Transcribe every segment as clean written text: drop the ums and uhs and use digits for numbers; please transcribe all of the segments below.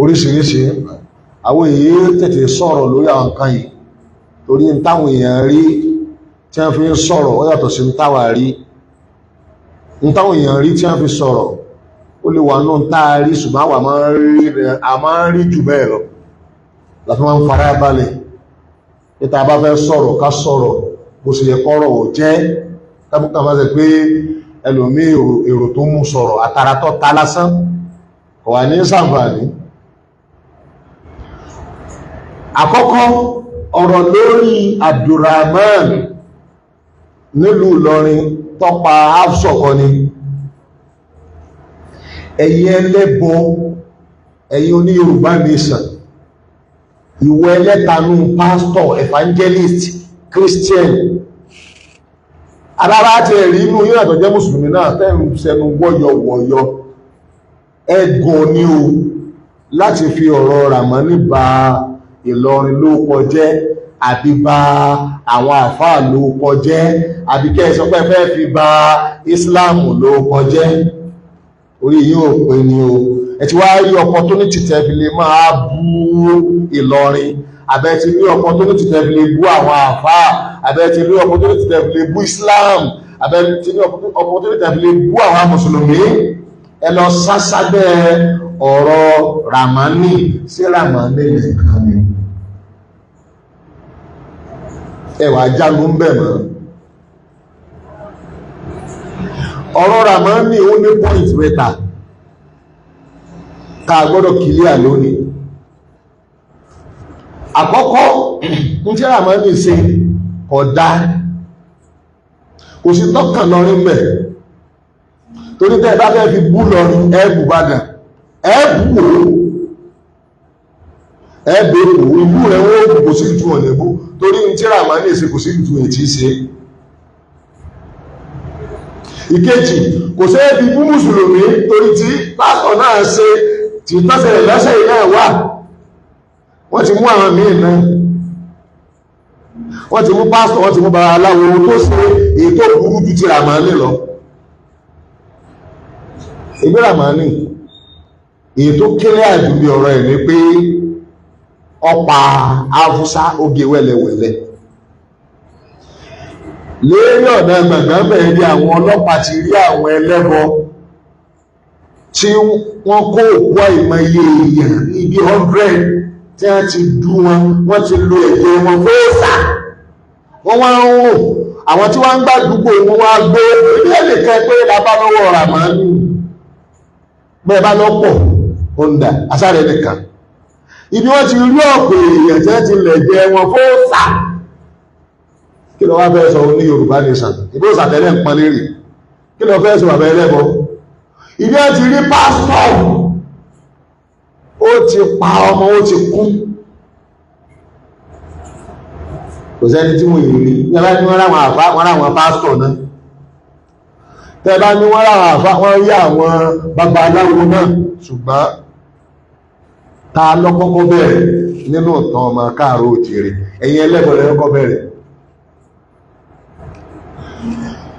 Oríṣiríṣi àwọn èyí tètè sọ̀rọ̀ lórí àwọn nǹkan yìí, torí n táwọn èèyàn rí tí wọ́n fi ń sọ̀rọ̀ ó yàtọ̀ sí n táwa rí. N táwọn èèyàn rí tí wọ́n fi sọ̀rọ̀ ó lè wà náà tá a rí, ṣùgbọ́n àwa máa ń rí jù bẹ́ẹ̀ lọ. Láti máa ń fara balẹ̀ níta bá fẹ́ sọ̀rọ̀, ká sọ̀rọ̀ bó ṣe yẹ kọ́rọ̀ ò jẹ́. Kábùkà máa ṣe pé ẹlòmí èrò tó mú sọ̀rọ̀ àtàràtọ́ ta lásán kò wà ní sàǹfààní. Àkọ́kọ́, ọ̀rọ̀ lórí Abdulrahman nílùú Ìlọrin tọ́pa Hafsọ kọ́ ni. Ẹ̀yin ẹlẹ́bọ, ẹ̀yin oní Yorùbá nation, ìwọ ẹlẹ́tanú pastor, evangelist, Christian, alára ti ẹ̀rí inú yíò àtọ̀jẹ́ mùsùlùmí náà tẹ́rù sẹnu wọ́yọ̀wọ̀yọ̀, ẹgùn ni o láti fi ọ̀rọ̀ Ràmánì ba Ìlọrin ló kọjẹ́, àbí ba àwọn àfáà ló kọjẹ́, àbí kẹ́ ẹ sọ pé fẹ́ fi ba Islam ló kọjẹ́. Orí yíò pé ni o. Ẹ ti wá rí opportunity tẹ́ fi lè máa bú Ìlọrin, àbẹ́ ti rí opportunity tẹ́ fi lè bú àwọn àfáà, àbẹ́ ti rí opportunity tẹ́ fi lè bú Islam, àbẹ́ ti rí opportunity tẹ́ fi lè bú àwọn mùsùlùmí. Ẹ lọ sásábẹ́ ọ̀rọ̀ Ràmánì. Sí Ràmánì nìkan ni ẹwà jánu ń bẹ̀ mọ́. Ọ̀rọ̀ Ràmánì ó ní point mẹ́ta ká gbọ́dọ̀ kìlíà lónìí. Àkọ́kọ́, ń tí Ràmánì ṣe kódà, kò sí tọ́kàn lọrin mẹ́, torí tẹ́ bá fẹ́ fi bú lọrin, ẹ̀bù Ìbàdàn, ẹ̀bù wò, ẹ̀bù Èkó, ìbú rẹ̀ wọ́n kò sí ìtumọ̀ lẹ́bú, torí ń tí Ràmánì ṣe kò sí ìtumọ̀ ètí ṣe. Ìkejì, kò sí ẹbí bú mùsùlùmí, torí tí pásítọ̀ náà ṣe tí tọ́sẹ̀rẹ̀ lọ́sẹ̀ náà wà, wọ́n ti mú àwọn míì náà, wọ́n ti mú pásítọ̀, wọ́n ti mú babaláwo tó ṣe èyí tó burú ju ti Ràmánì lọ. Ìgbé Ràmánì, èyí tó kéré àdúgbò ọ̀rọ̀ ẹ̀ ní pé ọpa Haúsá oge wẹ́lẹ̀wẹ̀lẹ̀ lérí ọ̀nà gbàngàn bẹ̀rẹ̀ ní àwọn ọlọ́pàá ti rí àwọn ẹlẹ́bọ tí wọ́n kó òkú àìmọye èèyàn níbi 100 tí wọ́n ti dú wọn, wọ́n ti lo ẹ̀jẹ̀ wọn fóòsà, wọ́n wá ń rùn. Àwọn tí wọ́n ń gbàdúgbò wọn wá gbé ilé ẹnìkan pé labá lọ́wọ́ Ràmánì bẹ́ẹ̀ bá lọ́pọ̀ honda asáré nìkan ibi wọ́n ti rí ọ̀pọ̀ èèyàn tí wọ́n ti lẹ̀jẹ̀ wọn fóòsà. Kí ló wá fẹ́ sọ ní Yorùbá nation? Ìbò sàtẹ́lẹ̀ ń pọn lérè. Kí ló fẹ́ sọ, bàbá ẹlẹ́bọ? Ibi wọ́n ti rí pásítọ̀, ó ti pa ọmọ, ó ti kú, kò sẹ́ni tí mo yìí rí ní ọlá ní wọ́n ráwọn àfá, wọ́n ráwọn pásítọ̀ náà. Tẹ́ bá ní wọ́n ráwọn àfá, wọ́n rí àwọn babaláwo náà. Ṣùgbọ́n ta lọ́kọ́kọ́ bẹ̀rẹ̀ nínú ìtàn ọmọ káàró òjìrì? Ẹ̀yin ẹlẹ́bọ lẹ kọ́kọ́ bẹ̀rẹ̀.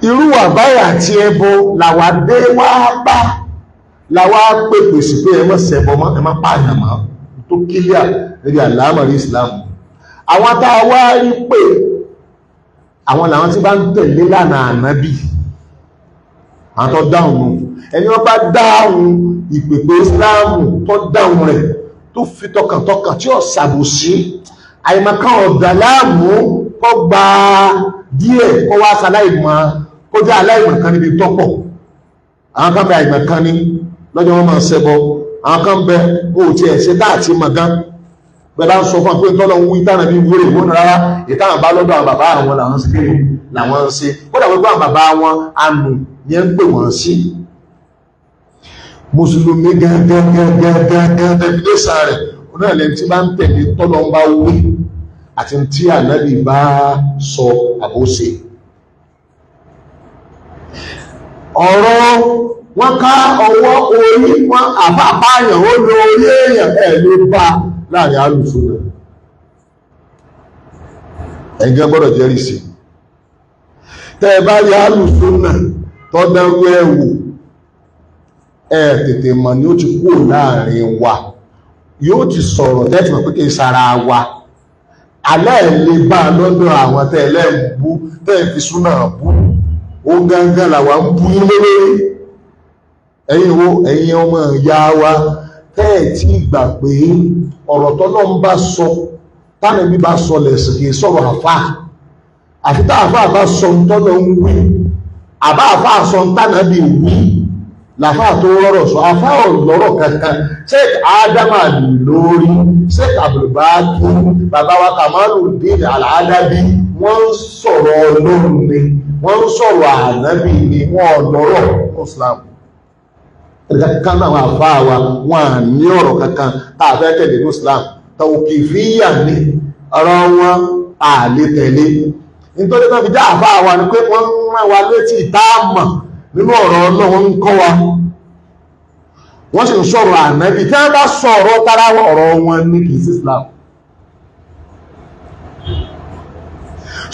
Irú àbáyà àti ẹbọ làwà dé wá bá, làwà pèpè sí pé ẹ má ṣẹbọ mọ́, ẹ má pààyàn mọ́, tó kílíà níbi àlámọ̀rí Islam. Àwọn tá a wá rí pé àwọn làwọn tí bá ń tẹ̀lé lánàá ànábì, àwọn tó dáhùn nù. Ẹni wọ́n bá dáhùn ìpèpè Islam, tó dáhùn rẹ̀, tó fi tọkàntọkàn, tí ó ṣàbòsí, àìmọ̀kan ọ̀dà láàmú, kó gba díẹ̀, kó wá ṣaláìmọ̀, kó jẹ́ aláìmọ̀kan níbi tọ́pọ̀. Àwọn kan bẹ, àìmọ̀kan ní lọ́jọ́ wọn máa ṣẹbọ. Àwọn kan bẹ, ó ti ẹ̀ ṣe táàtì mọ̀ gan. Bẹ́ẹ̀ bá ń sọ fún pé tọ́lọ̀ ń wí tánà bí wúrè wọ́n rárá, ìtàn bá lọ́dọ̀ àwọn bàbá àwọn làwọn sí kéré làwọn ń ṣe. Kódà wípé àwọn bàbá wọn anù ní ń pè wọ́n sí. Mùsùlùmí gangan gangan gangan, definition rẹ̀ náà lẹ́ni tí bá ń tẹ̀lé tọ́lọ̀ ń bá wí àti tí ànábì bá sọ àbóṣe. Ọ̀rọ̀ wọ́n ká ọwọ́ orí wọn, àbábáyàn ó lo orí èèyàn, ẹ̀ ló bá láàrin alùsùn rẹ̀. Ẹ̀gẹ́ gbọ́dọ̀ jẹ́rìí sí. Tẹ́ ẹ bá rí alùsùn náà tọ́ dánrú ẹ̀ wò, ẹ tètè mọ̀ ní ó ti kúrò láàrin wa. Yóò ti sọ̀rọ̀ tẹ́tì mọ̀ pé kì í sara wa. Alẹ́ lè bá lọ́dọ̀ àwọn tẹ́lẹ̀ ń bú, tẹ́ fi súnà bú. Ó gángan làwa ń bú yín lórí. Ẹ̀yin wo, ẹ̀yin ọmọ ìyá wa tẹ́ ẹ̀ tí gbà pé ọ̀rọ̀ tọ́lọ́ ń bá sọ, tánàbí bá sọ lẹ̀sìn, kì í sọ̀rọ̀ àfà. Àfi tá àfà bá sọ tọ́lọ́ ń wí, àbá àfà sọ tánàbí wí, làfà tó rọrọ̀ sọ. Àfà ò lọ́rọ̀ kankan. Sheikh Ádámà lórí Sheikh Abdulbaki, bàbá wa Kamaluddin Al-Adabi, wọ́n ń sọ̀rọ̀ Ọlọ́run ni, wọ́n ń sọ̀rọ̀ ànábì ni, wọ́n lọ́rọ̀ Islam kankan. Náà àfà wa, wọ́n à ní ọ̀rọ̀ kankan tá a fẹ́ tẹ̀lé ní Islam. Tawqifiyya ni ọ̀rọ̀ wọn, à lè tẹ̀lé. Nítorí náà fi já àfà wa ni pé wọ́n ń rán wa létí ìtaàmà nínú ọ̀rọ̀ Ọlọ́run, ń kọ́ wa, wọ́n sì ń sọ̀rọ̀ ànábì. Tí wọ́n bá sọ̀rọ̀ tara wọn, ọ̀rọ̀ wọn ní kìí sí Islam.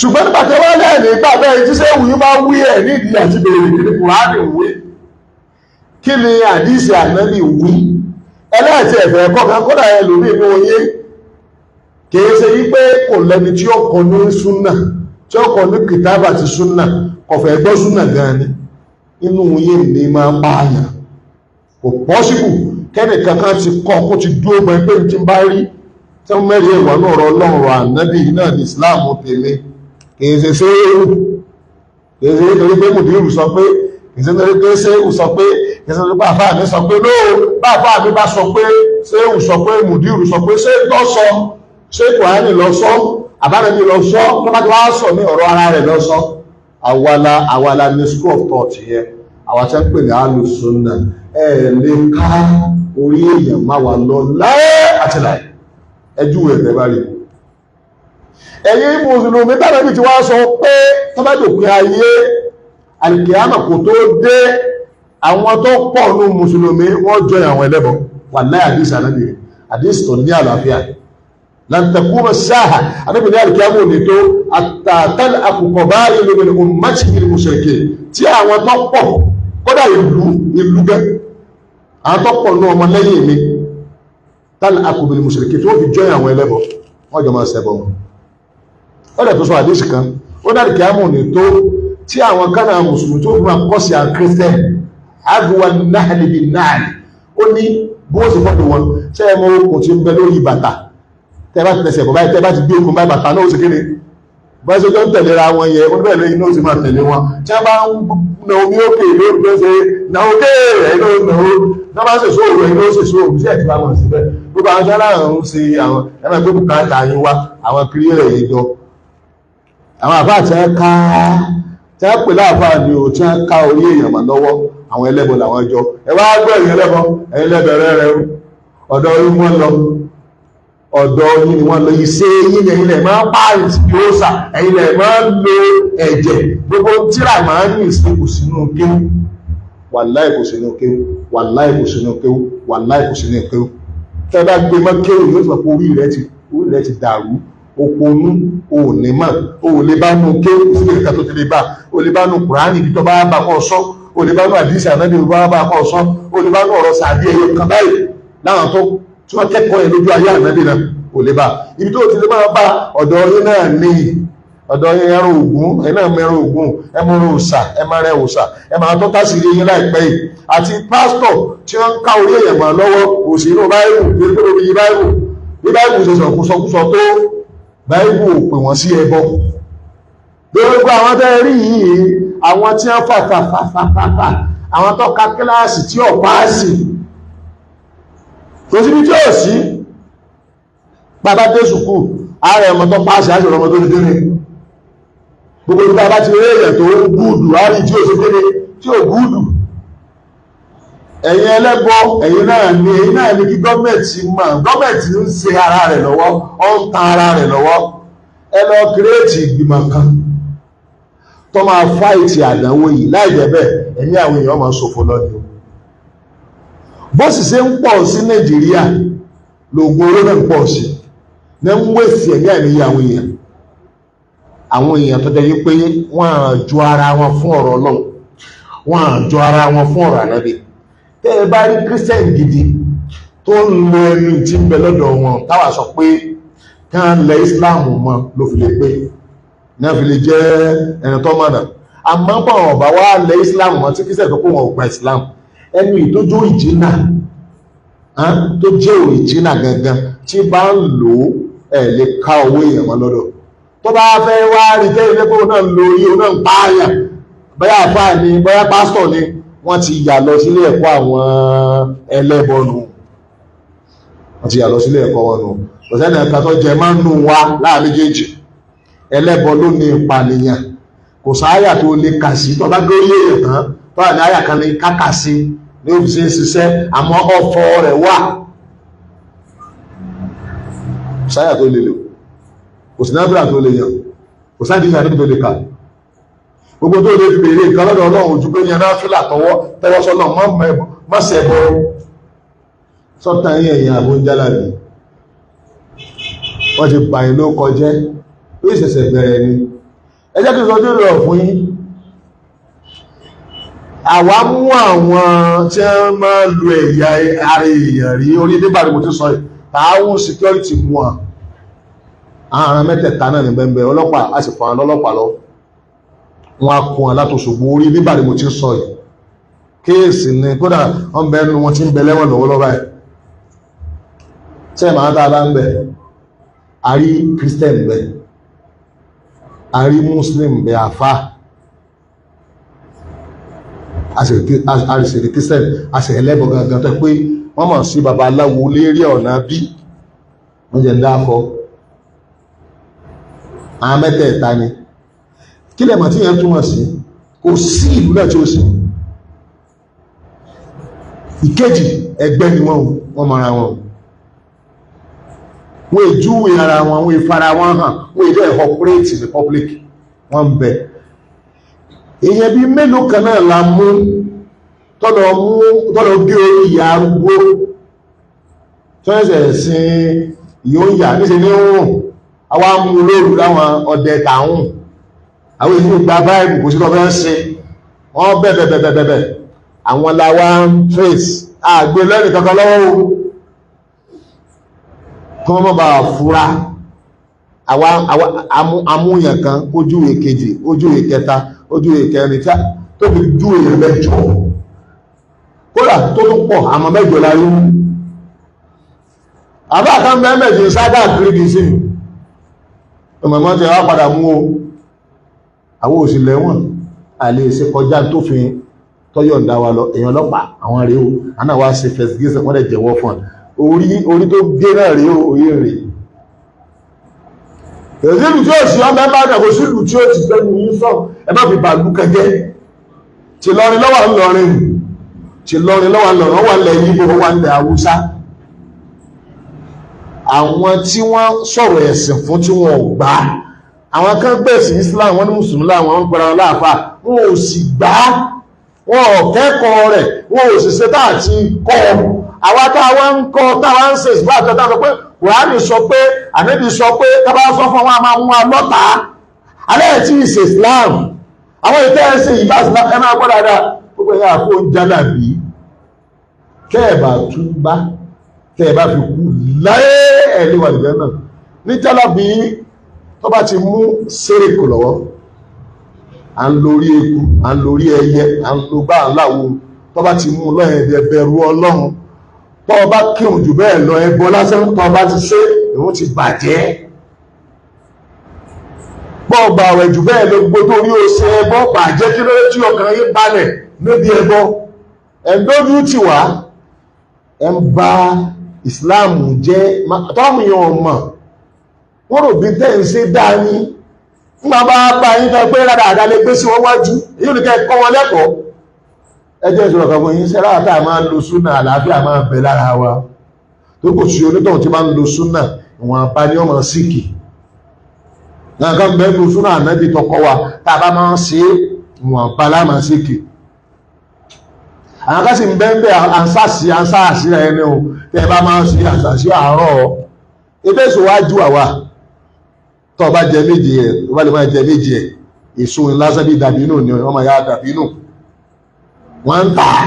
Ṣùgbọ́n nígbà tí wọ́n lẹ́ẹ̀ nígbà bẹ́ẹ̀ tí sẹ́wù yìí bá wí ẹ̀ nídìí àti bèrè kí ni Kùránì wí, kí ni àdísì ànábì wí, ẹlẹ́ẹ̀tì ẹ̀fẹ̀ ẹ̀kọ́ kan kódà ẹlòmíì ní oyé. Kìí ṣe wípé kò lẹ́ni tí ó kọ ní súnà, tí ó kọ ní kìtàbà ti súnà, kọ̀fẹ́ gbọ́ súnà gan ni. Inú oyé ní máa pààyàn. Kò pọ́síbù kẹ́nì kankan ti kọ́ kó ti dúró gbọ́n pé tí ń bá rí tí wọ́n mẹ́rin ẹ̀wà náà rọ Ọlọ́run rọ ànábì náà ní Islam tèmi. Kìí ṣe ṣéèrù, kìí ṣe nítorí pé mùdírù sọ pé, kìí ṣe nítorí pé ṣéèrù sọ pé, kìí ṣe nítorí pé àfáà mi sọ pé. Lóò bá àfáà mi bá sọ pé, ṣéèrù sọ pé, mùdírù sọ pé, ṣé lọ sọ, ṣé Kùránì lọ sọ, àbánàbí lọ sọ, tó bá ti wá sọ ní ọ̀rọ̀ ara rẹ̀ lọ sọ. Àwàlà àwàlà ní school of thought yẹn, àwọn tí wọ́n ń pè ní alùsùnà, ẹ lè ká orí èèyàn má wà lọ láé àti láé. Ẹjú rẹ̀ bá rí. Ẹ̀yin mùsùlùmí, tàbí tí wá sọ pé tọ́bátòpin ayé alìkìyàmà kò tó dé, àwọn tó pọ̀ ní mùsùlùmí wọ́n jọ àwọn ẹlẹ́bọ. Wà láì àdísì ànábì, àdísì tó ní àlàáfíà. Lan taquma as-sa'a, ànábì ní alìkìyàmà ò ní tó àtàtàl àkùkọ̀ bá ìlú min ummatihi al-mushrikin, tí àwọn tó pọ̀, kódà ìlú ìlú gẹ́, àwọn tó pọ̀ ní ọmọ lẹ́yìn mi, tàl àkùbìlì mushrikin, tí wọ́n fi jọ àwọn ẹlẹ́bọ, wọ́n jọ máa ṣẹbọ wọn. Ó dẹ̀ tó sọ àdísì kan, ó dàrí kí á mọ̀ ní tó tí àwọn kánà mùsùlùmí tó fún àkọ́sí àwọn kírísítẹ́nì àdúwà náàlì bí náàlì. Ó ní bí wọ́n sì fọ́tò wọn, ṣé ẹ mọ okùn tí ń bẹ lórí bàtà? Tẹ́ bá ti tẹ̀sẹ̀ bọ̀ báyìí, tẹ́ bá ti gbé okùn báyìí, bàtà náà ó sì kéde bá ṣe jọ ń tẹ̀léra wọn yẹ. Ó bẹ̀rẹ̀ lẹ́yìn náà ó sì máa tẹ̀lé wọn. Tí wọ́n bá ń na omi òkè lórí tó ń ṣe na òkè ẹ̀yìn ló ń na ó, tí wọ́n bá ń ṣe sóòrò ẹ̀yìn ló ń ṣe sóòrò sí ẹ̀ tí wọ́n mọ̀ síbẹ̀. Gbogbo àwọn sára ń ṣe àwọn ẹ̀rọ ìgbé bùkátà yín wá, àwọn kiri rẹ̀ yìí jọ, àwọn àfáà tí wọ́n ká, tí wọ́n pè láàfáà ni ò, tí wọ́n ká orí èèyàn mọ̀ lọ́wọ́, àwọn ẹlẹ́bọ làwọn jọ. Ẹ wá gbọ́, ẹ̀yin ẹlẹ́bọ, ẹ̀yin lẹ́bẹ̀rẹ̀ rẹ̀, ọ̀dọ̀ yín wọ́n lọ, ọ̀dọ̀ yín ni wọ́n lọ. Iṣẹ́ yín ni ẹ̀yin lẹ̀ máa ń pààyàn sí òòṣà, ẹ̀yin lẹ̀ máa ń lo ẹ̀jẹ̀. Gbogbo tíra máa ń ní ìsìn kò sínú kéwú. Wàláì kò sínú kéwú, wàláì kò sínú kéwú, wàláì kò sínú kéwú. Tẹ́ bá gbé mọ́ kéwú, yóò sọ pé orí rẹ̀ ti dàrú. Òpònú òní mọ̀, ò lè bá nú kéwú sí ìka tó ti lè bá, ò lè bá nú Kùránì ibi tó bá bá kọ́ sọ, ò lè bá nú àdìsí ànábì tó bá bá kọ́ sọ, ò lè bá nú ọ̀rọ̀ sàbí ẹyọ kan báyìí láwọn tó tí wọ́n kẹ́kọ̀ọ́ yẹn lójú ayé ànábì náà, ò lè bá. Ibi tó ti lè máa bá, ọ̀dọ̀ yín náà ní, ọ̀dọ̀ yín. Ẹran ògún, ẹ náà mẹ́ran ògún, ẹ mọ́ran òòṣà, ẹ máa rẹ òòṣà, ẹ máa tó tásìrí yín láìpẹ́ yìí. Àti pásítọ̀ tí wọ́n ń ká orí èèyàn mọ́ lọ́wọ́, òsì inú báíbù, lórí báíbù, bí báíbù ṣe sọ̀kúsọkúsọ tó, báíbù ò pè wọ́n sí ẹbọ. Gbogbo àwọn tẹ́ rí yìí, àwọn tí wọ́n fà fà fà fà fà fà, àwọn tó ka kíláàsì tí ò páàsì, kò síbi tí ò sí. Bàbá dé sùkúù, ààrẹ ọmọ tó páàsì, àti ọmọ tó ti dé. Gbogbo ìgbà bá ti rí èèyàn tó ń gúùdù, àárí tí ó ṣe kéde tí ò gúùdù. Ẹ̀yin ẹlẹ́bọ, ẹ̀yin náà ni, ẹ̀yin náà ni kí gọ́ọ̀mẹ̀ntì mọ̀. Gọ́ọ̀mẹ̀ntì ń ṣe ara rẹ̀ lọ́wọ́, ó ń tan ara rẹ̀ lọ́wọ́. Ẹ lọ kírètì ìgbìmọ̀ kan tó máa fáìtì àdánwò yìí. Láì jẹ́ bẹ́ẹ̀, ẹ̀mí àwọn èèyàn máa ṣòfò lọ́ni o. Bó sì ṣe ń pọ̀ sí Nàìjíríà lóògùn oró náà ń pọ̀ sí ní ń wèsì ẹ̀mí àìníye àwọn èèyàn, àwọn èèyàn tó jẹ́ wípé wọ́n á ju ara wọn fún ọ̀rọ̀ Ọlọ́run, wọ́n á ju ara wọn fún ọ̀rọ̀ Ànábì. Tẹ́ ẹ bá rí Christian gidi Tó ń lo ẹnu tí ń bẹ lọ́dọ̀ wọn, táwa sọ pé kán lẹ Islam mọ́ ló fi lè pé náà fi lè jẹ́ ẹni tó mọ̀nà. Àmọ́ pọ̀ ọ̀bá wá lẹ Islam mọ́ tí kìí sẹ̀ tó kó wọn ò gba Islam, ẹnu ìtójú ìjìnà tó jẹ́ òrìjínà gangan tí bá ń lò ó, ẹ̀ lè ká owó èèyàn mọ́ lọ́dọ̀. Tó bá fẹ́ wá rí tẹ́ ilé pé òun náà ń lo orí, òun náà ń pààyàn, bóyá àfáà ni, bóyá pásítọ̀ ni, wọ́n ti yà lọ sílé ẹ̀kọ́ àwọn ẹlẹ́bọnù, wọ́n ti yà lọ sílé ẹ̀kọ́ wọn nù. Kò sẹ́ni ẹ̀ka tó jẹ máa ń nù wá láàrin méjèèjì. Ẹlẹ́bọ ló ní ìpànìyàn. Kò sáyà tó lè kà sí tó bá gbé orí èèyàn tán tó wà ní àyà kan ní kákà sí ní òfìsí ń ṣiṣẹ́, àmọ́ ọ̀fọ̀ rẹ̀ wà sáyà tó lè lò. Kò sí nábìlà tó lè yàn, kò sáà díjà níbi tó lè kà. Gbogbo tó lè bèèrè nǹkan lọ́dọ̀ Ọlọ́run ojú pé yan náfìlà tọwọ́ tọwọ́ sọ́nà mọ́sẹ̀bọ sọ́tàn yẹn. Èèyàn àbójálàbí wọ́n ti bàyìn ló kọjẹ́, ó ìṣẹ̀ṣẹ̀ bẹ̀rẹ̀ ni. Ẹ jẹ́ kí n sọ tó lọ fún yín. Àwa mú àwọn tí wọ́n máa lo ẹ̀yà ara èèyàn rí orí nígbà tí mo ti sọ yìí, tààwọn security mú wọn. Àwọn mẹ́tẹ̀ẹ̀ta náà ní bẹ́ẹ̀ ọlọ́pàá a sì fọ́n ọlọ́pàá lọ, wọn á kún wọn látòṣogbo orí nígbà tí mo ti sọ yìí. Kéèsì ni kódà wọ́n bẹ ẹnu wọn ti ń bẹ lẹ́wọ̀n lọ́wọ́lọ́wọ́ báyìí. Ṣé màá tá a bá ń bẹ, a rí Christian bẹ, a rí Muslim bẹ, àfà, a sì rí Christian, a sì ẹlẹ́bọ̀ gangan tó pé wọ́n mọ̀ sí babaláwo lérí ọ̀nà bí wọ́n jẹ́ ń dákọ́. Àwọn mẹ́tẹ̀ẹ̀ta ni. Kí lẹ̀mọ̀ tí yẹn túmọ̀ sí? Kò sí ìlú náà tí ó sì. Ìkejì, ẹgbẹ́ ni wọ́n, wọ́n mara wọn, wọ́n èjúwe ara wọn, wọ́n ìfara wọn hàn, wọ́n èdè operate in the public. Wọ́n ń bẹ. Èèyàn bíi mélòó kan náà la mú tọ́lọ̀ gé orí ìyá arúgbó tọ́ẹ̀sẹ̀ sin yóò yà níṣẹ́ ní rùn. Àwa mú lóòrù láwọn ọdẹ tààrùn, àwọn èyí gba báìbù, kò sí tọ́ fẹ́ ṣe wọ́n bẹ̀bẹ̀bẹ̀bẹ̀bẹ̀. Àwọn làwa ń trace àgbé lẹ́nì kankan lọ́wọ́ o, kí wọ́n má bàa fura. Àwa amúyàn kan, ojú èkejì, ojú ìkẹta, ojú ìkẹrin, tó fi jú èèyàn mẹ́jọ, kódà tó tún pọ̀, àmọ́ mẹ́jọ la rí mú. Àbá kan mẹ́mẹ́jì sábà kiri sí ọmọ tí wá padà mú o. Àwọn òsì lẹ́wọ̀n, àlè ṣe kọjá tó fi tọ́yọ̀ǹda wa lọ. Èèyàn ọlọ́pàá àwọn rèé o, àná wá ṣe investigation, wọ́n dẹ̀ jẹ́wọ́ fún ọ. Orí tó gé náà rèé o, orí rèé. Èsìlù tí ó sì ọmọ ẹbá dàgbò sílù tí ó ti gbẹ́nu yín sọ, ẹ má fi bàlú kẹjẹ. Ti lọrin lọ́wọ́ ńlọrin, ti lọrin lọ́wọ́ ńlọrin, wọ́n wà lẹ̀ Yíbò, wọ́n wà lẹ̀ Haúsá. Àwọn tí wọ́n sọ̀rọ̀ ẹ̀sìn fún tí wọ́n ò gbà, àwọn kan gbẹ̀sìn Islam, wọ́n ní mùsùlùmí láwọn ń pẹ̀rọ láàfà, wọn ò sì gbà, wọn ò kẹ́kọ̀ọ́ rẹ̀, wọn ò sì ṣe tá àti kọ́. Àwa táwa ń kọ́, táwa ń ṣe ìsìnkú àti ọ̀tá sọ pé Kùránì sọ pé Ànábì sọ pé, tábà sọ fún wọn a máa mú wa lọ́tàá alẹ́ tí ìṣe Islam. Àwọn ìtẹ́ ẹ̀sìn ìbá Islam ẹ máa gbọ́ dáadáa. Gbogbo ẹ̀yà àpò ń jálàbí kẹ́ẹ̀bà túbá, kẹ́ẹ̀bá fi kú láyé ẹ̀lú wà nìjẹ́ náà ní jálàbí. Tó bá ti mú sẹ́rẹ̀kù lọ́wọ́, à ń lórí eku, à ń lórí ẹyẹ, à ń lo gbá ńláwo. Tó bá ti mú lọ́yẹ̀, ẹ̀bẹ̀rù Ọlọ́run. Tó bá kírun jù bẹ́ẹ̀ lọ, ẹbọ lásán tó bá ti ṣe, ìrun ti bàjẹ́. Bọ́ gbà àwẹ̀ jù bẹ́ẹ̀ lọ, gbogbo tó rí o ṣe, ẹbọ bàjẹ́. Kí ló tí ọkàn yín balẹ̀ níbi ẹbọ? Ẹ̀ńdójú tì wá, ẹ̀ ń ba ìsìláàmù jẹ́. Tọ́mù yẹn ò mọ̀, wọ́n rò bí tẹ́ ń ṣe dáa ní. Nígbà bá bá yín tẹ́ pé rádà àdá lè gbé sí wọn wájú, èyí ò ní kẹ́ kọ́ wọn lẹ́kọ̀ọ́. Ẹ jẹ́ ìṣòro kan fún yín ṣe lára tá a máa ń lo súnà, àlàáfíà máa bẹ lára wa. Tó kò sí onítọ̀hún tí máa ń lo súnà, ìwọ̀n apá ní ọmọ síkì nǹkan bẹ́ẹ̀ lo súnà ànábì tọkọ wa tá a bá máa ń ṣe, ìwọ̀n apá láàmà síkì. Àwọn kan sì ń bẹ́ẹ̀ bẹ́ẹ̀ àǹsáàsì àǹsáàsì rẹ̀ ni o. Tẹ́ ẹ bá máa ń ṣe àǹsáàsì àárọ̀ ebí èso wájú àwa, tó bá jẹ méje ẹ̀, tó bá lè máa jẹ méje ẹ̀, èso lásán bí dàbínù ni wọ́n máa yá dàbínù wọ́n ń tà á.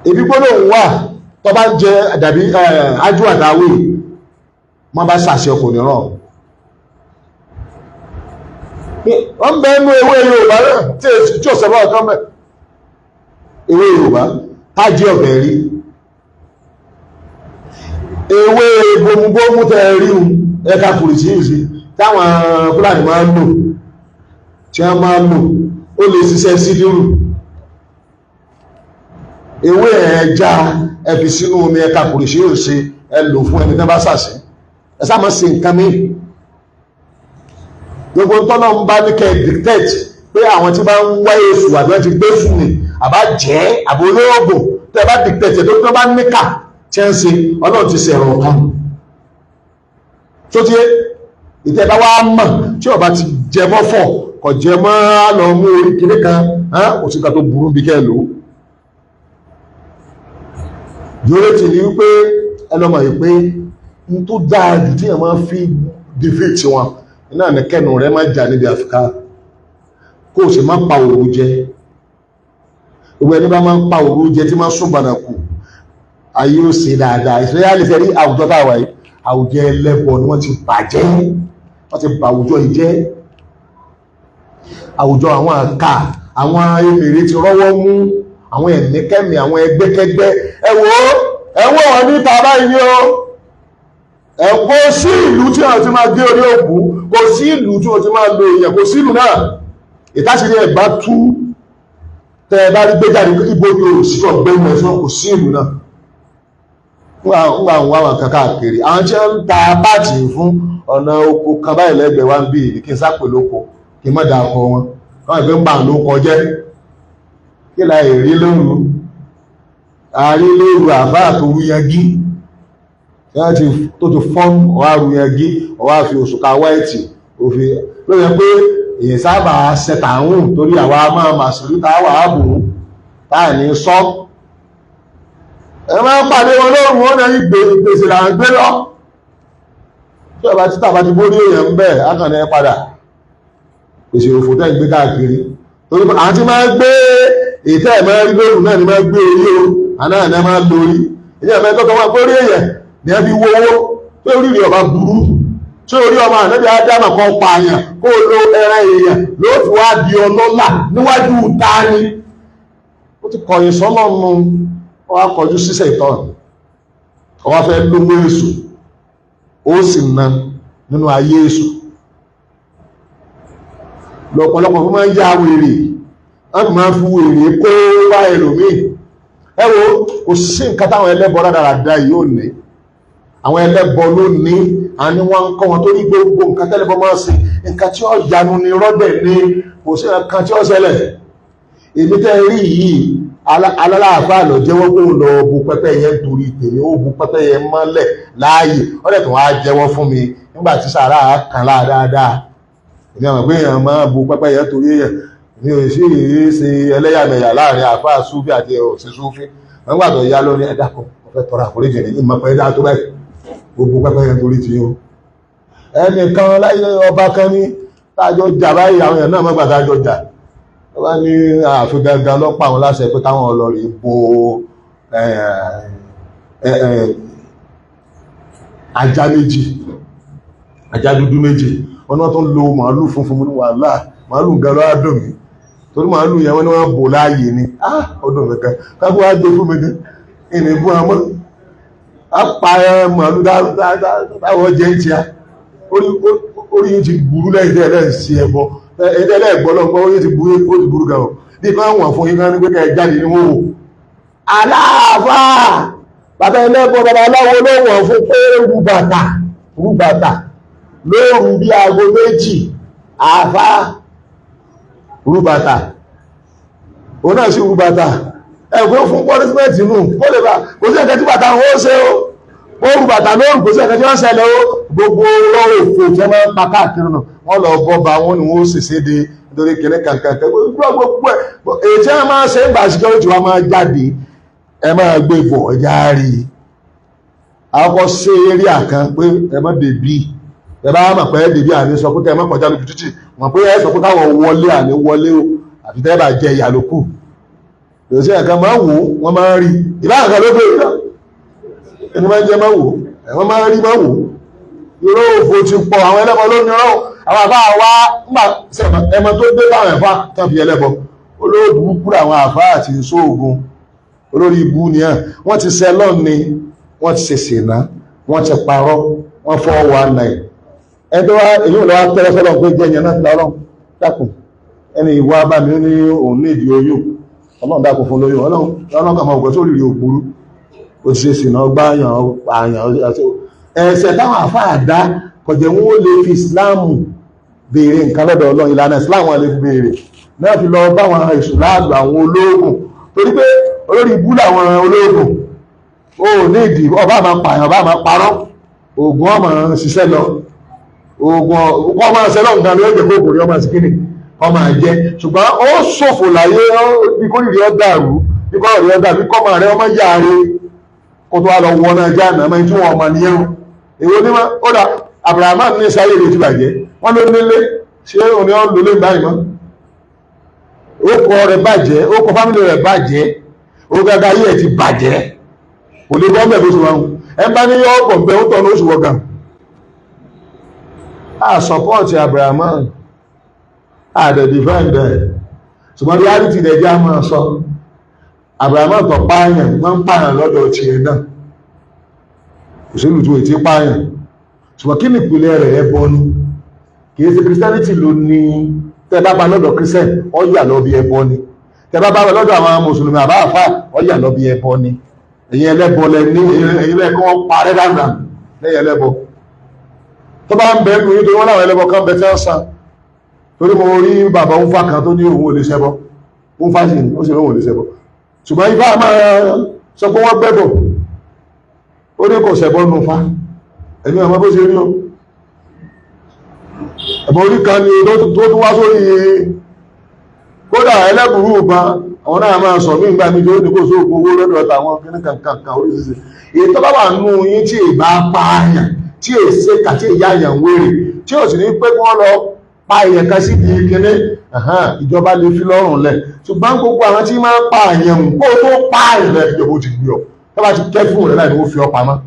Ebi gbọ́dọ̀ wà Tó bá jẹ dàbí ájú àdáwì, wọ́n bá sàṣẹ ọkùnrin rán. Wọ́n bẹ nú ewé Yorùbá náà tí ò sọ̀rọ̀ ọ̀kan mẹ́. Ewé Yorùbá tájí ọ̀bẹ̀ rí, ewé gbomugbómú tẹ́ rí un, ẹ̀ka kùrìsì yìí táwọn Fúlàní máa ń lò, tí wọ́n máa ń lò, ó lè ṣiṣẹ́ sídìrù. Ewé ẹja ẹ fi sínú omi, ẹ̀ka kùrìsì yóò ṣe, ẹ lò fún ẹni tẹ́ bá sàṣì. Ẹ sá máa ṣe nǹkan mi. Gbogbo tọ́lọ́ ń bá ní kẹ́ dictate pé àwọn tí bá ń wá èṣù àbí wọ́n ti gbé fún mi àbá jẹ́ àbí olóògùn, tẹ́ bá dictate tó tó bá níkà tí ń ṣe, Ọlọ́run ti ṣẹ̀rọ̀ kan tó tí ìtẹ́ bá wá mọ̀ tí ọba ti jẹ mọ́ fọ̀ kọ̀ jẹ mọ́ lọ mú orí kìíní kan, kò sí nǹkan tó burú bí kẹ́ lò ó. Dúró tì ní wípé ẹlọ́mọ̀ yìí pé n tó dáa jù tí èèyàn máa fi defeat wọn náà ní kẹ́nu rẹ̀ máa jà níbi àfikà, kó o sì má pa òru jẹ. Gbogbo ẹni bá máa ń pa òru jẹ, tí máa ń sún bànàkù, ayé ó ṣe dáadáa. Ìṣẹ́yà lè fẹ́ rí àwùjọ táwa yìí, àwùjọ ẹlẹ́bọ ni wọ́n ti bàjẹ́, wọ́n ti bà àwùjọ yìí jẹ́. Àwùjọ àwọn àkà, àwọn emèrè ti rọ́wọ́ mú, àwọn ẹ̀míkẹ́mì, àwọn ẹgbẹ́kẹ́gbẹ́. Ẹ wò ó, ẹ wò wọ́n níta báyìí ni ó ẹ. Kò sí ìlú tí wọ́n ti máa gé orí òkú, kò sí ìlú tí wọ́n ti máa lo èèyàn, kò sí ìlú náà. Ìtàṣírí ẹ̀ bá tú, tẹ́ ẹ bá rí gbé jáde, ibo ni ò sí ọ̀gbẹ́ni ẹ̀sán, kò sí ìlú náà. Ńgbà ń wá àwọn kan káàkiri, àwọn tí wọ́n ń ta páàtì fún ọ̀nà oko kan báyìí lẹ́gbẹ̀ẹ́ wa ń bí ìdí kí n sápè lóko, kí n má da ọkọ wọn, wọ́n ìgbé ń bà ló kọjẹ́. Kí la èrí lóru àárí lóru? Àbá tó rúyangí tó ti fọ́n, ọwá rúyangí, ọwá fi òṣùká wáìtì òfin ló yẹ pé èyàn sábà ṣẹtàhùn, torí àwa máa màṣírí táwà áàbò táà ní sọ. Ẹ máa ń pàdé wọn lóru, wọn náà ìgbèsè là ń gbé lọ. Tí ọba títà bá ti bórí èèyàn ń bẹ̀, ákànnì ẹ padà pèsè òfò tẹ́ ń gbé káàkiri, torí àwọn tí máa ń gbé ètẹ́ ẹ̀ máa ń rí lóru náà ni máa ń gbé orí o, àná ẹ̀ máa ń lórí èyí ẹ̀fẹ́ tó kọ́ pé orí èèyàn ni ẹ fi wo owó tó orí rẹ̀ ọba burú, tí orí ọmọ ànábì ádámà kan pààyàn kó lo ẹran èèyàn ló fi wá di ọlọ́lá níwájú tani? Ó ti kọ̀yìn sọ́lọ́run, ó wá kọjú sísẹ̀ ìtọ́n, ó wá fẹ́ lówó èṣù, ó sì ná nínú ayé èṣù. Lọ́pọ̀lọpọ̀ fún máa ń yá wèrè, wọ́n máa ń fi wèrè kó wá ẹlòmíì. Ẹ wo, kò sí nǹkan táwọn ẹlẹ́bọ rádaràda yìí ò ní. Àwọn ẹlẹ́bọ ló ní, àwọn ni wọ́n ń kọ́ wọn, torí gbogbo nǹkan tẹ́lẹ̀bọ máa ń ṣe, nǹkan tí ó yanu ni rọ́dẹ̀ ni, kò sí nǹkan tí ó ṣẹlẹ̀. Èmi tẹ́ rí yìí, alálàáfáà lọ jẹ́wọ́ pé ó lọ bu pẹ́pẹ́ yẹn torí tèmi, ó bu pẹ́pẹ́ yẹn mọ́lẹ̀ láàyè, ó dẹ̀ tó wá jẹ́wọ́ fún mi nígbà tí sàrà kan láà dáadáa. Èmi àwọn pé èèyàn máa bu pẹ́pẹ́ yẹn torí èèyàn, mi ò sì rí ṣe ẹlẹ́yàmẹ̀yà láàrin àfáà súfì àti òsì súfì. Wọ́n gbà tó yá lóní, ẹ̀dá kan mo fẹ́ tọrọ àforíjì ní ìmọ̀ pẹ́ dá tó báyìí, gbogbo pẹ́pẹ́ yẹn torí ti o. Ẹnìkan láyé ọba kan ní tájọ jà báyìí, àwọn èèyàn náà mọ́gbà tájọ jà, ọba ní ààfin gangan lọ́pàá àwọn láṣẹ pé táwọn ọlọ́rìí bo ajá méjì, ajá dúdú méjì. Wọ́n ní wọ́n tó ń lo màálù funfun ní wàhálà, màálù gan lọ́wọ́ dùn mí, torí màálù yẹn wọ́n ní wọ́n bò láàyè ni. Ah, ọdún mi gan káfí wá gbé fún mi gan ìní bú ọmọ á pa màálù táwọn jẹ́ ń tíya. Orí yìí ti burú lẹ́yìn tẹ́ ẹlẹ́ sí ẹbọ ẹlẹ́ ẹ̀gbọ́lọ́gbọ́, orí ti burú, ó ti burú gan o. Bí kan wọ̀n fún yín kan ní pé kẹ́ ẹ jáde ní wọ́n wò aláàfáà, bàbá ẹlẹ́bọ, bàbá aláwo ló wọ̀n fún pé rúbàtà rúbàtà lóòrù bí aago 2, àfá rúbàtà, òun náà sí rúbàtà ẹ̀kọ́ fún punishment nù kó lè bá. Kò sí ẹ̀kẹ́ tí bàtà wọn ó ṣe ó, ó rúbàtà lóòrù, kò sí ẹ̀kẹ́ tí wọ́n ṣẹlẹ̀ ó. Gbogbo òfò tí wọ́n máa ń pa káàkiri nù, wọ́n lọ bọ́ ba wọn ni wọ́n ó sì séde nítorí kìnní kankan gbogbo ẹ̀. Èyí tí wọ́n máa ṣe ń gbà security wa máa jáde, ẹ máa gbé bọ̀, ẹja rí i. Àkọ́kọ́ ṣe eré àkàn pé ẹ má dèbí, ẹ bá mọ̀ pé dèbí, àní sọ pé kẹ́ ẹ má kọjá lójú títì, mọ̀ pé ẹ sọ pé káwọn wọlé, àní wọlé o, àfi tẹ́ bá jẹ ìyà ló kù. Lòsí ẹ̀kan máa wò, wọ́n máa ń rí ìbára kan ló gbé ìlọ. Ẹni máa ń jẹ máa wò, ẹ̀wọ́n máa ń rí máa wò. Irọ́ òfò ti pọ̀, àwọn ẹlẹ́bọ ló ní ọ̀rọ̀. Àwọn àfá wa ńgbà ẹmọ tó dé báwọn ẹ̀fá tán fi ẹlẹ́bọ. Olóògùn kúrò àwọn àfá àti ìṣóògùn. Olórí ibú ni ẹ̀. Wọ́n ti sẹ́ lọ́n ni, wọ́n ti ṣe ṣìnà, wọ́n ti parọ́, wọ́n 419. Ẹni tó wá èyí ò lọ́wọ́ tẹ́lẹ̀ sọ́lọ́ pé jẹ́ ìyẹn náà ti lọ́rọ̀. Dákun, ẹni ìwà bá mi ní òun ní ìdí oyún. Ọlọ́run dákun fún lóyún. Ọlọ́run kà máa ògbẹ́ tó rí òburú. Ó ti ṣe ṣìnà gbáyàn pààyàn. Ẹ̀ṣẹ̀ táwọn àfáà dá kọ̀jẹ̀ wọn ó lè fi Ìsìláàmù béèrè nǹkan lọ́dọ̀ Ọlọ́run, ìlànà Ìsìláàmù wọn lè fi béèrè. Náà fi lọ bá àwọn èṣù láàlú àwọn olóògùn. Torí pé olórí ibú làwọn olóògùn. Ó ní ìdí ọba máa pààyàn, ọba máa parọ́. Ògùn ọmọ ṣiṣẹ́ lọ. Ògùn ọmọ ṣiṣẹ́ lọ nǹkan ló jẹ́ kó ògùn rí ọmọ sí kíni ọmọ jẹ. Ṣùgbọ́n ó ṣòfò láyé bí kò rí ọ dàrú, bí kò rí ọ dàrú, bí kò máa rẹ ọmọ yáre kó tó wá lọ wọ náà jáàmù ẹmọ tí wọn ọmọ nìyẹn o. Èwo ní ma ó dà Abrahamu ní sáyé rẹ̀ ti bàjẹ́, wọ́n ló nílé, ṣé òní ọ̀ lólé báyìí mọ́? Ó kọ rẹ̀ bàjẹ́, ó kọ fámìlì rẹ̀ bàjẹ́, ó gàgà ayé ẹ̀ ti bàjẹ́, kò lè bọ́ mẹ́ bó ṣe wà ń ẹ bá ní yọ ọ̀pọ̀ bẹ́ẹ̀ ó tọ̀ ní oṣù wọ̀gàn. A sọpọ́ọ̀tì Abrahamu, a dẹ̀ defend ẹ̀, ṣùgbọ́n reality dẹ̀ jẹ́ àmọ́ sọ. Abrahamu tó pààyàn, wọ́n ń pààyàn lọ́dọ̀ tiẹ̀ náà, òṣèlú tó ètí pààyàn, ṣùgbọ́n kí ni ìpìlẹ̀ rẹ̀? Ẹbọ ni. Kìí ṣe Christianity ló ní. Tẹ́ bá bá lọ́dọ̀ Christian, ó yà lọ bí ẹbọ ni. Tẹ́ bá bá lọ́dọ̀ àwọn mùsùlùmí àbá àfà, ó yà lọ bí ẹbọ ni. Ẹ̀yin ẹlẹ́bọ lẹ ní, ẹ̀yin lẹ́kọ́ wọ́n parẹ́ dàgbà lẹ́yìn ẹlẹ́bọ tó bá ń bẹ nù yín, torí wọ́n láwọn ẹlẹ́bọ kan bẹ tí wọ́n san. Torí mo rí bàbá ń fa kan tó ní òun ò lè ṣẹbọ, ń fa sí ó sì lóun ò lè ṣẹbọ, ṣùgbọ́n ifá máa sọ pé wọ́n gbẹ́bọ̀, ó ní kò ṣẹbọ nù fa. Ẹ̀mí ọmọ bó ṣe rí o, ẹ̀mọ̀ orí kan ni tó tún wá sórí. Kódà ẹlẹ́bùrú ìbọn àwọn náà máa sọ mí ìgbà mi tó ní kò sóògùn owó lọ́dọ̀ tàwọn kíní kankan oríṣiríṣi. Èyí tó bá wà nù yín tí ìbá pààyàn, tí èsè kà, tí ìyá yàn wèrè, tí ò sì ní pé kí wọ́n lọ pa èèyàn kan síbi kíní, ìjọba lè fi lọ́rùn lẹ̀. Ṣùgbọ́n gbogbo àwọn tí máa ń pààyàn, kó tó pààyàn lẹ́, ìjọba ó ti gbé ọ. Tó bá ti kẹ́ fún rẹ̀ láì ní ó fi ọ pamọ́.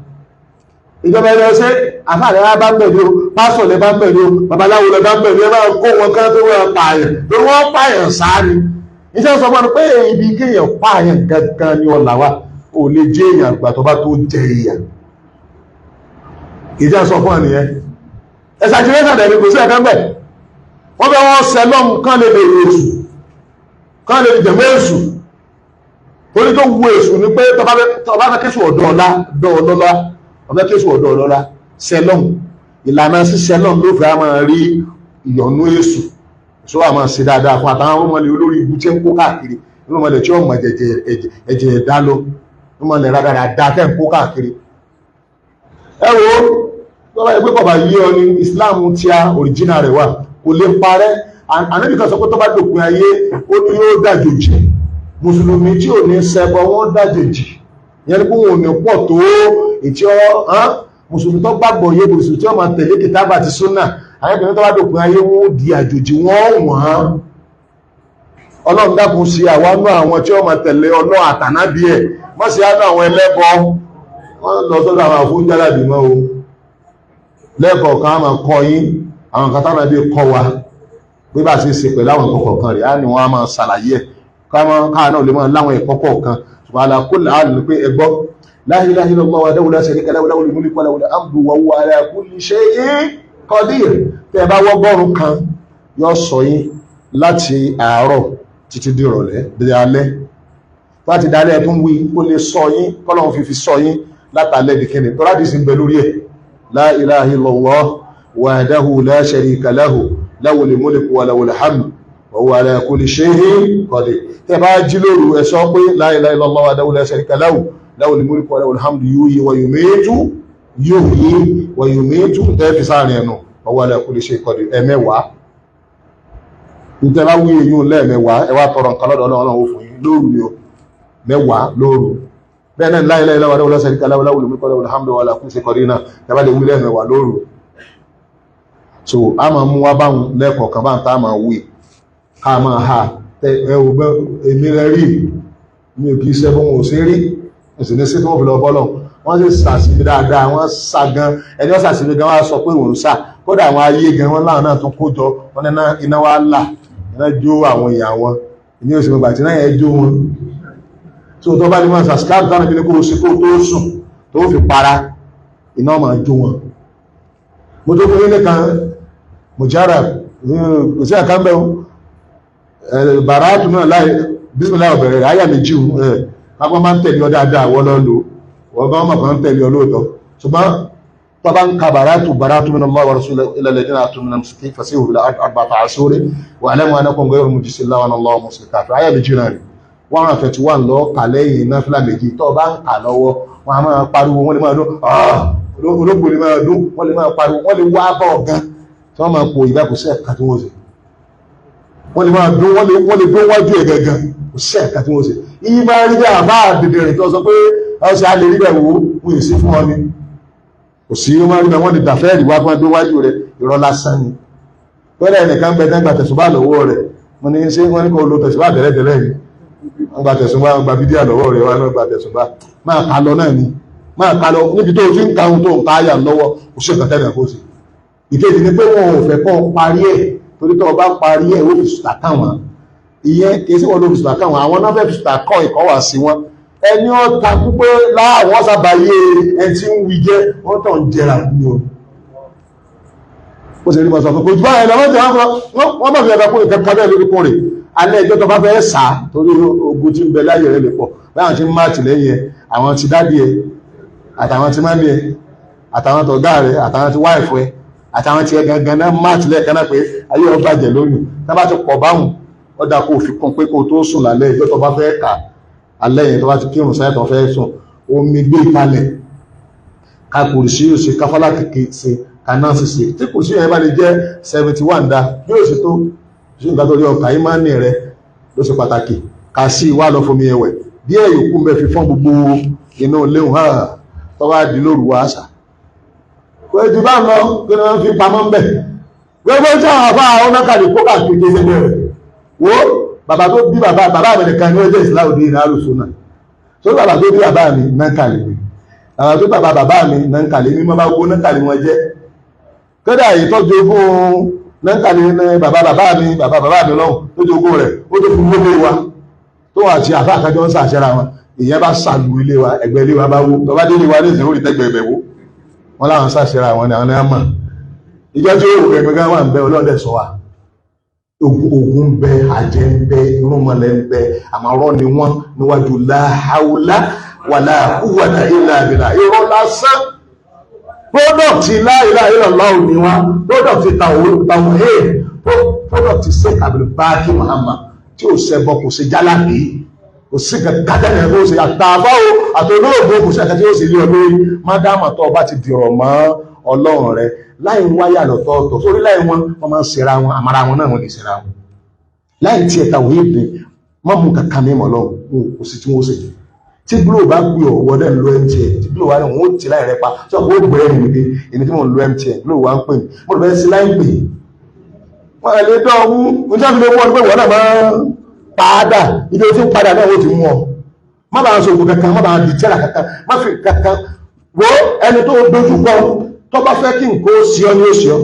Ìjọba ẹni ọṣẹ àfáàlẹ́ wa bá ń bẹ̀ ní o, pásọ̀ lẹ bá ń bẹ̀ ní o, babaláwo lẹ bá ń bẹ̀ ní, ẹ máa kó wọn kán tó wọ́n pààyàn lórí wọ́n pààyàn sáà ni. Iṣẹ́ sọ fún ọ pé ibi kéèyàn pààyàn gangan ni ọ̀là wa ò lè jẹ́ èèyàn àgbà tó bá tó jẹ èèyàn. Ìjẹ́ sọ fún ọ nìyẹn. Exaggeration dẹ̀ ni, kò sí ẹ̀kan bẹ̀. Wọ́n fẹ́ wọ́n sẹ lọ́mù kán lè lè èṣù, kán lè jẹ̀mọ́ èṣù. Torí tó wu èṣù ni pé tọba fẹ́ kéṣù ọ̀dọ́ ọ̀la dọ́ ọlọ́lá, ọ̀fẹ́ kéṣù ọ̀dọ́ ọlọ́lá sẹlọ́n, ìlànà sísẹlọ́n ló fẹ́ máa rí ìyọ̀nú èṣù. Èṣù wà máa ṣe dáadáa fún àtàwọn ọmọlẹ̀ olórí ibu tí ń kó káàkiri nínú ọmọlẹ̀ tí ó mọ̀ ẹ̀jẹ̀ ẹ̀dá lọ nínú ọmọlẹ̀ rádaràda tẹ́ ń kó káàkiri. Ẹ wo tọ́lá ẹgbẹ́ kọ̀ọ̀bà yí ọ ní Islam tí a original rẹ̀ wà kò lè parẹ́. Ànábì kan sọ pé tó bá dòpin ayé, ó ní yóò dàjòjì. Mùsùlùmí tí ò ní ṣẹbọ, wọ́n dàjòjì. Ìyẹn ni pé wọn ò ní pọ̀ tó ìtí ọ mùsùlùmí tó gbàgbọ́ yé, mùsùlùmí tí wọ́n máa tẹ̀lé kìtàbà àti súnà. Àyẹ̀kùnrin tó bá dòpin ayé, wọ́n ó di àjòjì, wọ́n wọ́n. Ọlọ́run dákun sí àwa náà àwọn tí wọ́n máa tẹ̀lé Ọlọ́run àtànábí ẹ̀, mọ́ sí àánú àwọn ẹlẹ́bọ. Wọ́n lọ sọ́dọ̀ àwọn àfúnjálàbí mọ́ o. Lẹ́ẹ̀kọ̀ọ̀kan á máa kọ́ yín àwọn nǹkan táwọn ẹbí kọ́ wa bí bá ṣe ṣe pẹ̀lú àwọn nǹkan kọ̀ọ̀kan rẹ̀ á ní wọ́n á máa ṣàlàyé ẹ̀ káà náà lè máa láwọn ẹ̀kọ́ kọ̀ọ̀kan. Ṣùgbọ́n àlàkùn àlù pé ẹ gbọ́ la ilaha illallah wahdahu la sharika lahu lahul mulku wa lahul hamdu wa huwa ala kulli shay'in qadir. Tẹ́ ẹ bá wọ́gọ́rùn kan, yóò sọ yín láti àárọ̀ títí di ìrọ̀lẹ́ di alẹ́. Láti dalẹ́ tó ń wí, ó lè sọ yín kọ́lọ́run fi sọ yín látàlẹ́ di kíni tó láti sin bẹ lórí ẹ̀. La ilaha illallah wahdahu la sharika lahu lahul mulku wa lahul hamdu wa huwa ala kulli shay'in qadir. Tẹ́ bá jí lóru, ẹ sọ pé la ilaha illallah wahdahu la sharika lahu lahul mulku wa lahul hamdu yuhyi wa yumitu, yuhyi wa yumitu, tẹ́ fi sáàrin ẹnu, wa huwa ala kulli shay'in qadir ẹ̀mẹ́wàá. Nítorí bá wí eyín lẹ́ẹ̀mẹ́wàá, ẹ wá tọrọ nǹkan lọ́dọ̀ Ọlọ́run, ó fún yín lóru ni o. 10 lóru bẹ́ẹ̀ náà, la ilaha illallah wahdahu la sharika lahu lahul mulku wa lahul hamdu wa huwa ala kulli shay'in qadir náà, tẹ́ lè wí lẹ́ẹ̀mẹ́wàá lóru. So a máa mú wá báwọn lẹ́ẹ̀kọ̀ọ̀kan bá ń tá a máa wí ká máa ha. Ẹ ò bẹ́ èmi rẹ rí, mi ò kì í ṣe fún wọn ò sí rí, èsì ní sí tí wọ́n fi lọ bọ́lọ̀. Wọ́n sì sàṣìbí dáadáa, wọ́n sà gan. Ẹni wọ́n sàṣìbí gan wá sọ pé òun sà. Kódà àwọn ayé gan wọn láwọn náà tún kó jọ wọn ní iná wá là, iná jó àwọn èèyàn wọn. Ìní oṣù gbà tí náà yẹn jó wọn. Tó tó bá ní wọn sàṣìkáàbù táwọn ibi ní kó o ṣe kó o tó sùn tó fi para, iná máa jó wọn. Mo tó fún yín nìkan mùjára kò sí àkànbẹ́ o. Bàràtù náà láì bísímìlá ọ̀bẹ̀rẹ̀ rẹ̀ àyà méjì ẹ̀ pápá máa ń tẹ̀lé ọ dáadáa, wọ́n lọ lò wọ́n bá wọn máa ń tẹ̀lé ọ lóòótọ́. Ṣùgbọ́n tó bá ń ka bàràtù bàràtù min Allah wa rasulihi ila alladhina atu min al-muslimin fasihu bil arba'ati ashuri wa alamu annakum ghayru mu'jizillah wa anna Allaha muhsil kafir. Àyà méjì náà rẹ̀ 131 lọ kà lẹ́yìn náfìlà méjì. Tó bá ń kà lọ́wọ́, wọn a máa pariwo, wọ́n lè máa dún, olóògbò lè máa dún, wọ́n lè máa pariwo, wọ́n lè wá bọ̀ gan tí wọ́n máa pò ìbá, kò sí ẹ̀ka tí wọ́n ṣe. Wọ́n lè máa dún, wọ́n lè dún wájú ẹ̀ gangan, kò sí ẹ̀ka tí wọ́n ṣe. Ìyí máa rí bẹ́ẹ̀ àbá dìdìrìn tó sọ pé ọ̀sẹ̀ a lè rí bẹ́ẹ̀ wò wọ́n yìí sí fún ọ ni. Kò sí, ó máa rí bẹ́ẹ̀, wọ́n lè dàfẹ́ ìwà fún ẹgbẹ́ wájú rẹ̀, irọ́ lásán ni. Pẹ́lẹ́ ẹnìkan bẹ dẹ́gbà tẹ̀sùbá lọ́wọ́ rẹ̀, wọ́n ní ṣé wọ́n ní kó lo tẹ̀sùbá tẹ́lẹ̀tẹ́lẹ̀ ni. Wọ́n gba tẹ̀sùbá, wọ́n gba fídíà lọ́wọ́ rẹ̀, wọ́n gba tẹ̀sùbá. Máa kà lọ náà ni, máa kà lọ níbi tó ti ń ka ohun tó ń ka àyà lọ́wọ́, kò sí nǹkan tẹ́lẹ̀ kó sí. Ìkejì ni pé wọn ò fẹ́ kọ́ parí ẹ̀, torí tó o bá parí ẹ̀, ó fi sùtà káwọn. Ìyẹn kì í sí wọn ló fi sùtà káwọn, àwọn náà fẹ́ fi sùtà kọ́ ìkọ́ wá sí wọn. Ẹni ó ta púpẹ́ láwọn sábà yé ẹni tí ń wí jẹ́ wọ́n tàn ń jẹrà ní o. Ó sì rí mọ̀ sọ fún kò jù báyìí lọ, wọ́n bá fi ẹ̀ka kún ìkẹ́kọ̀ọ́ bẹ́ẹ̀ lórí kún rè alẹ́ ẹjọ́ tó bá fẹ́ sá, torí ogun tí ń bẹ láyé rẹ̀ lè pọ̀ báwọn tí ń máàtì lẹ́yìn ẹ, àwọn ti dádì ẹ, àtàwọn tí mọ́mí ẹ, àtàwọn tọ̀gá rẹ, àtàwọn tí wáìfù ẹ, àtàwọn tí ẹ gangan náà máàtì lẹ́ẹ̀kan náà pé ayé ọ bàjẹ́ lónìí. Tá bá ti pọ̀ báwọn, ó dáa kó fi kún pé kó tó sùn lálẹ́ ẹjọ́ tó bá fẹ́ kà alẹ́ yẹn, tó bá ti kírun sáyẹ̀ tó fẹ́ sùn, omi gbé kalẹ̀, ká kùrìsí yóò ṣe, káfálà kìkì ṣe, kanáàsì ṣe. Tí kùrìsí yẹn bá lè jẹ́ 71 dá yóò ṣe tó ṣe nǹkan tó rí ọkà ìmánì rẹ ló ṣe pàtàkì. Kà sí ìwà lọ fomi ẹwẹ̀ díẹ̀ yòókù mẹ́ fi fọ́n gbogbo inú léhùn hàn tó bá di lóru wá àṣà. Pé ju bá ń lọ kí ni wọ́n fi pamọ́ ń bẹ̀. Gbogbo tí àwọn afá àwọn nákàlẹ̀ kó káàkiri ké sí bẹ̀rẹ̀ wo bàbá tó bí bàbá bàbá mi nìkan ní ó jẹ́ ìsìláwò dín ní alùsùn náà. Tó bàbá tó bí bàbá mi nákàlẹ̀ mi, bàbá tó bàbá bàbá mi nákàlẹ̀ mi, mọ́ bá gbó nákàlẹ̀ wọn jẹ́. Kódà ìtọ́jú fún nákàlẹ̀ ní bàbá bàbá mi, bàbá bàbá mi lọ́hùn tó jogún rẹ̀, ó tó fún gbogbo wa tó wà tí àfáà kájọ ń sàṣẹ́ra wọn. Ìyẹn bá sàlù ilé wa, ẹgbẹ́ ilé wa bá wó. Tọba délé wa ní ìsìn orí tẹ́gbẹ̀ ẹgbẹ̀ wó wọn láwọn sàṣẹ́ra wọn ni àwọn náà mọ̀. Ìjọ tí ó wù gẹ́gẹ́ wà ń bẹ ọlọ́dẹ sọ wa, ogun ń bẹ, àjẹ́ ń bẹ, irúnmọlẹ̀ ń bẹ, àmọ́rọ́ ni wọ́n níwájú la hawla wala quwwata illa billah. Irọ́ lásán. Product la ilaha illallah ni wá, product tawhid, product Sheikh Abdulbaki Muhammad tí ò ṣẹbọ, kò ṣe jálàbí, kò sí kankan tẹ́lẹ̀ kó ṣe àtàbá o àtolóògbé, kò sí àkàtí ó sì lé ọ lórí. Má dáàmà tó ọba ti dìrọ̀ mọ́ ọlọ́run rẹ láì wáyà lọ́tọ̀ọ̀tọ̀ sórí láì wọn, wọ́n máa ń ṣera wọn, àmàrà wọn náà wọ́n lè ṣera wọn láì tiẹ̀ tàwé ìdè má mú kankan mímọ́ lọ́wọ́, kò sí tí wọ́n ṣe. Tí Glo bá gbé ọ wọ́n dẹ̀ ń lo MTN, tí Glo wà ní wọ́n ó ti láì rẹ pa sọ pé ó gbé ẹ̀rìn nìké. Èmi tí mò ń lo MTN, Glo wà ń pè mí, mo lè fẹ́ sí láì pè wọ́n lè dán ọwú ní tí wọ́n fi lè wọ́n pé wọ́n náà máa padà ibi tí ń padà náà ó ti mú ọ. Má bàa sọ ògùn kankan, má bàa di tẹ́lá kankan, má fi kankan wo ẹni tó dojú kọ. Tó bá fẹ́ kí nǹkan ó sí ọ ní ó sí ọ.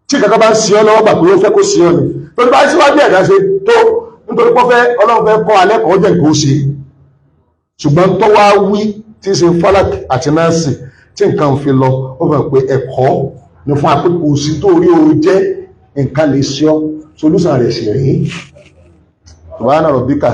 Tí kankan bá ń sí ọ lọ́wọ́, gbà pé ó fẹ́ kó sí ọ ni. Torí bá síwájú ẹ̀dá ṣe tó nítorí pé ọlọ́run fẹ́ kọ́ alẹ́ kọ́ jẹ́ nǹkan ó ṣe. Ṣùgbọ́n tó wá wí tí ń ṣe Falak àti Nọ́ọ̀sì tí nǹkan fi lọ, ó fẹ́ pé ẹ̀kọ́ ní fún apẹ́ kò sí tó rí o jẹ́ nǹkan lè ṣe ọ́, solúsàn rẹ̀ sì rí. Subhana rabbika.